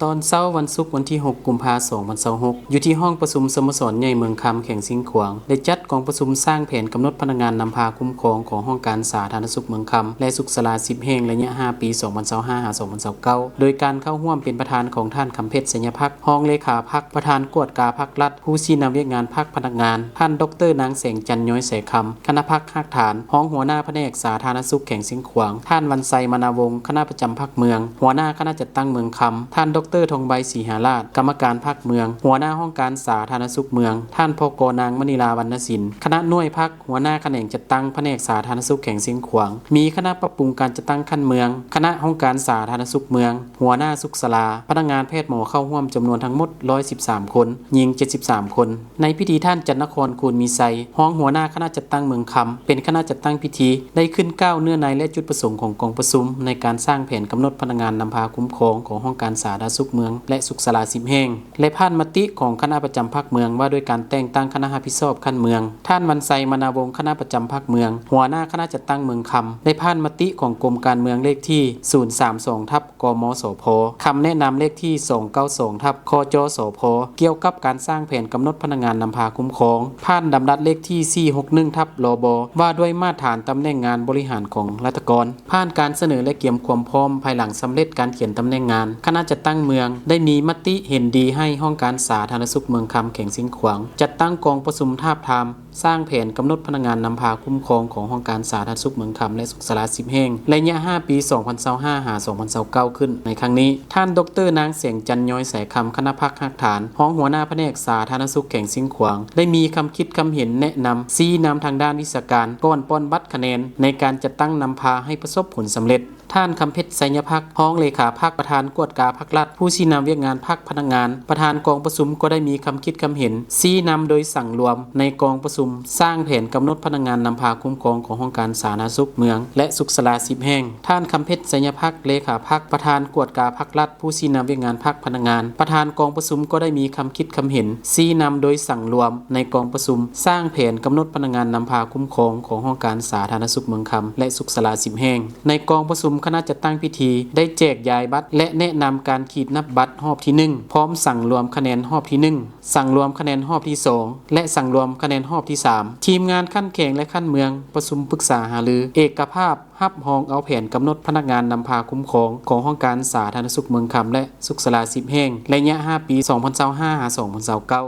ຕອນເຊົ້າວັນສຸກ ວັນທີຫົກ ກຸມພາ ສອງພັນຊາວຫົກ ຢູ່ທີ່ຫ້ອງປະຊຸມສະໂມສອນໃຫຍ່ເມືອງຄຳ ແຂວງຊຽງຂວາງ ໄດ້ຈັດກອງປະຊຸມສ້າງແຜນກຳນົດພະນັກງານນຳພາຄຸ້ມຄອງຂອງຫ້ອງການສາທາລະນະສຸກເມືອງຄຳ ແລະ ສຸກສາລາສິບແຫ່ງ ໄລຍະຫ້າປີ ສອງພັນຊາວຫ້າ ຫາ ສອງພັນຊາວເກົ້າ ໂດຍການເຂົ້າຮ່ວມເປັນປະທານຂອງທ່ານ ຄຳເພັດ ໄຊຍະພັກ ຮອງເລຂາພັກ ປະທານກວດກາພັກລັດ ຜູ້ຊີ້ນຳວຽກງານພັກພະນັກງານ, ທ່ານ ດອກເຕີ ນາງ ແສງຈັນ ຍ້ອຍສາຍຄຳ ຄະນະພັກຮາກຖານ, ຮອງຫົວໜ້າພະແນກສາທາລະນະສຸກແຂວງຊຽງຂວາງ, ທ່ານ ວັນໄຊ ມະນາວົງ ຄະນະປະຈຳພັກເມືອງ, ຫົວໜ້າຄະນະຈັດຕັ້ງເມືອງຄຳ, ທ່ານ ດອກເຕີ ທອງໃບ ສີຫາລາດ ກຳມະການພັກເມືອງ, ຫົວໜ້າຫ້ອງການສາທາລະນະສຸກເມືອງ, ທ່ານ ພກ ນາງ ມະນີລາ ວັນນະສິນ ຄະນະໜ່ວຍພັກ, ຫົວໜ້າຂະແໜງຈັດຕັ້ງພະແນກສາທາລະນະສຸກແຂວງຊຽງຂວາງ, ມີຄະນະປັບປຸງການຈັດຕັ້ງຂັ້ນເມືອງ, ຄະນະຫ້ອງການສາທາລະນະສຸກເມືອງ, ຫົວໜ້າສຸກສາລາ, ພະນັກງານແພດໝໍເຂົ້າຮ່ວມຈຳນວນທັງໝົດ ຮ້ອຍສິບສາມຄົນ, ຍິງ ເຈັດສິບສາມຄົນ. ໃນພິທີ ທ່ານ ຈັນນະຄອນ ຄູນມີໄຊ ຮອງຫົວໜ້າຄະນະຈັດຕັ້ງເມືອງຄຳ ເປັນຄະນະຈັດຕັ້ງພິທີ ໄດ້ຂຶ້ນກ່າວເນື້ອໃນ ແລະ ຈຸດປະສົງຂອງກອງປະຊຸມ ໃນການສ້າງແຜນກຳນົດພະນັກງານນຳພາຄຸ້ມຄອງຂອງຫ້ອງການສາທາລະນະສຸກເມືອງ ແລະ ສຸກສາລາສິບແຫ່ງ ແລະ ຜ່ານມະຕິຂອງຄະນະປະຈຳພັກເມືອງ ວ່າດ້ວຍການແຕ່ງຕັ້ງຄະນະຮັບຜິດຊອບຂັ້ນເມືອງ. ທ່ານ ວັນໄຊ ມະນາວົງ ຄະນະປະຈຳພັກເມືອງ ຫົວໜ້າຄະນະຈັດຕັ້ງເມືອງຄຳ ໄດ້ຜ່ານມະຕິຂອງກົມການເມືອງເລກທີ ສູນສາມສອງ ທັບ ກມສພ, ຄຳແນະນຳເລກທີ ສອງເກົ້າສອງ ທັບ ຄຈສພ ກ່ຽວກັບການສ້າງແຜນກຳນົດພະນັກງານນຳພາຄຸ້ມຄອງ, ຜ່ານດຳລັດເລກທີ ສີ່ຫົກໜຶ່ງ ທັບ ລບ ວ່າດ້ວຍມາດຖານຕຳແໜ່ງງານບໍລິຫານຂອງລັດຖະກອນ, ຜ່ານການສະເໜີ ແລະ ກຽມຄວາມພ້ອມພາຍຫຼັງສຳເລັດການຂຽນຕຳແໜ່ງງານ, ຄະນະຈັດຕັ້ງເມືອງໄດ້ມີມະຕິເຫັນດີໃຫ້ຫ້ອງການສາທາລະນະສຸກເມືອງຄຳ ແຂວງຊຽງຂວາງ ຈັດຕັ້ງກອງປະຊຸມທາບທາມ ສ້າງແຜນກຳນົດພະນັກງານນຳພາຄຸ້ມຄອງຂອງຫ້ອງການສາທາລະນະສຸກເມືອງຄຳ ແລະ ສຸກສາລາສິບແຫ່ງ ໄລຍະຫ້າປີ ສອງພັນຊາວຫ້າ ຫາ ສອງພັນຊາວເກົ້າ ຂຶ້ນໃນຄັ້ງນີ້. ທ່ານ ດອກເຕີ ນາງ ແສງຈັນ ຍ້ອຍສາຍຄຳ ຄະນະພັກຮາກຖານ ຮອງຫົວໜ້າພະແນກສາທາລະນະສຸກແຂວງຊຽງຂວາງ ໄດ້ມີຄຳຄິດຄຳເຫັນແນະນຳ ຊີ້ນຳທາງດ້ານວິຊາການ ກ່ອນປ່ອນບັດຄະແນນ ໃນການຈັດຕັ້ງນຳພາໃຫ້ປະສົບຜົນສຳເລັດ. ທ່ານ ຄຳເພັດ ໄຊຍະພັກ ຮອງເລຂາພັກ ປະທານກວດກາພັກລັດ ຜູ້ຊີ້ນຳວຽກງານພັກພະນັກງານ ປະທານກອງປະຊຸມ ກໍໄດ້ມີຄຳຄິດຄຳເຫັນ ຊີ້ນຳໂດຍສັງລວມໃນກອງປະຊຸມສ້າງແຜນກຳນົດພະນັກງານນຳພາຄຸ້ມຄອງຂອງຫ້ອງການສາທາລະນະສຸກເມືອງ ແລະ ສຸກສາລາສິບແຫ່ງ. ທ່ານ ຄຳເພັດ ໄຊຍະພັກ ເລຂາພັກ ປະທານກວດກາພັກລັດ ຜູ້ຊີ້ນຳວຽກງານພັກພະນັກງານ ປະທານກອງປະຊຸມ ກໍໄດ້ມີຄຳຄິດຄຳເຫັນ ຊີ້ນຳໂດຍສັງລວມໃນກອງປະຊຸມສ້າງແຜນກຳນົດພະນັກງານນຳພາຄຸ້ມຄອງຂອງຫ້ອງການສາທາລະນະສຸກເມືອງຄຳ ແລະ ສຸກສາລາສິບແຫ່ງ. ໃນກອງປະຊຸມ ຄະນະຈັດຕັ້ງພິທີໄດ້ແຈກຢາຍບັດ ແລະ ແນະນຳການຂີດນັບບັດຮອບທີໜຶ່ງ ພ້ອມສັງລວມຄະແນນຮອບທີໜຶ່ງ, ສັງລວມຄະແນນຮອບທີສອງ ແລະ ສັງລວມຄະແນນຮອບທີສາມ. ທີມງານຂັ້ນແຂວງ ແລະ ຂັ້ນເມືອງປະຊຸມປຶກສາຫາລືເອກະພາບ ຮັບຮອງເອົາແຜນກຳນົດພະນັກງານນຳພາຄຸ້ມຄອງຂອງຫ້ອງການສາທາລະນະສຸກເມືອງຄຳ ແລະ ສຸກສາລາສິບແຫ່ງ ໄລຍະຫ້າປີ ສອງພັນຊາວຫ້າ ຫາ ສອງພັນຊາວເກົ້າ.